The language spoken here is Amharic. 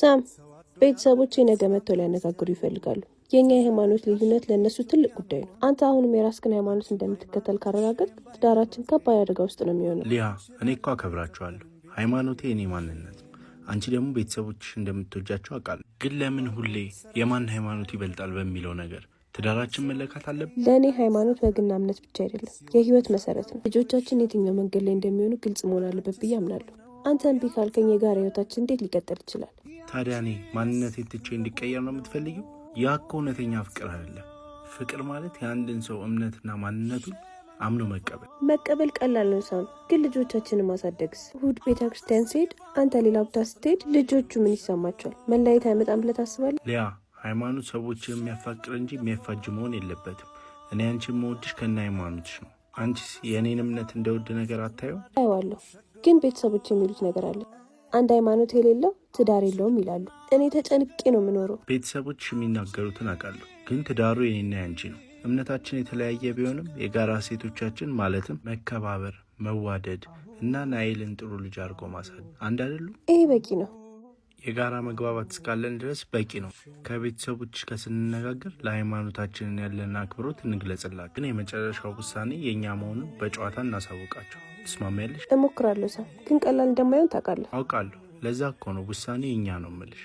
ሳም፣ ቤተሰቦቼ ነገ መጥተው ሊያነጋግሩ ይፈልጋሉ። የእኛ የሃይማኖት ልዩነት ለእነሱ ትልቅ ጉዳይ ነው። አንተ አሁንም የራስህን ሃይማኖት እንደምትከተል ካረጋገጥክ ትዳራችን ከባድ አደጋ ውስጥ ነው የሚሆነው። ሊያ፣ እኔ እኮ አከብራችኋለሁ። ሃይማኖቴ የኔ ማንነት ነው። አንቺ ደግሞ ቤተሰቦችሽ እንደምትወጃቸው አውቃለሁ። ግን ለምን ሁሌ የማን ሃይማኖት ይበልጣል በሚለው ነገር ትዳራችን መለካት አለብን? ለእኔ ሃይማኖት ወግና እምነት ብቻ አይደለም፣ የህይወት መሰረት ነው። ልጆቻችን የትኛው መንገድ ላይ እንደሚሆኑ ግልጽ መሆን አለበት ብዬ አምናለሁ። አንተ እምቢ ካልከኝ የጋራ ህይወታችን እንዴት ሊቀጥል ይችላል? ታዲያ እኔ ማንነቴን ትቼ እንዲቀየር ነው የምትፈልጊው? ያ እኮ እውነተኛ ፍቅር አይደለም። ፍቅር ማለት የአንድን ሰው እምነትና ማንነቱን አምኖ መቀበል። መቀበል ቀላል ነው ሳም፣ ግን ልጆቻችንን ማሳደግስ? እሁድ ቤተ ክርስቲያን ስሄድ አንተ ሌላ ቦታ ስትሄድ ልጆቹ ምን ይሰማቸዋል? መለያየት አይመጣም ብለህ ታስባለህ? ሊያ፣ ሃይማኖት ሰዎች የሚያፋቅር እንጂ የሚያፋጅ መሆን የለበትም። እኔ አንቺን የምወድሽ ከነ ሃይማኖትሽ ነው። አንቺስ የእኔን እምነት እንደ ውድ ነገር አታየው? አየዋለሁ፣ ግን ቤተሰቦች የሚሉት ነገር አለ። አንድ ሃይማኖት የሌለው ትዳር የለውም ይላሉ። እኔ ተጨንቄ ነው የምኖረው። ቤተሰቦች የሚናገሩትን አውቃለሁ፣ ግን ትዳሩ የኔና ያንቺ ነው። እምነታችን የተለያየ ቢሆንም የጋራ እሴቶቻችን ማለትም መከባበር፣ መዋደድ እና ናይልን ጥሩ ልጅ አድርጎ ማሳደግ አንድ አይደሉ? ይሄ በቂ ነው። የጋራ መግባባት እስካለን ድረስ በቂ ነው። ከቤተሰቦች ጋር ስንነጋገር ለሃይማኖታችንን ያለን አክብሮት እንግለጽላቸው። ግን የመጨረሻው ውሳኔ የእኛ መሆኑን በጨዋታ እናሳውቃቸው። ትስማሚያለሽ? እሞክራለሁ ሳም፣ ግን ቀላል እንደማይሆን ታውቃለህ። አውቃለሁ። ለዛ እኮ ነው ውሳኔ የእኛ ነው እምልሽ።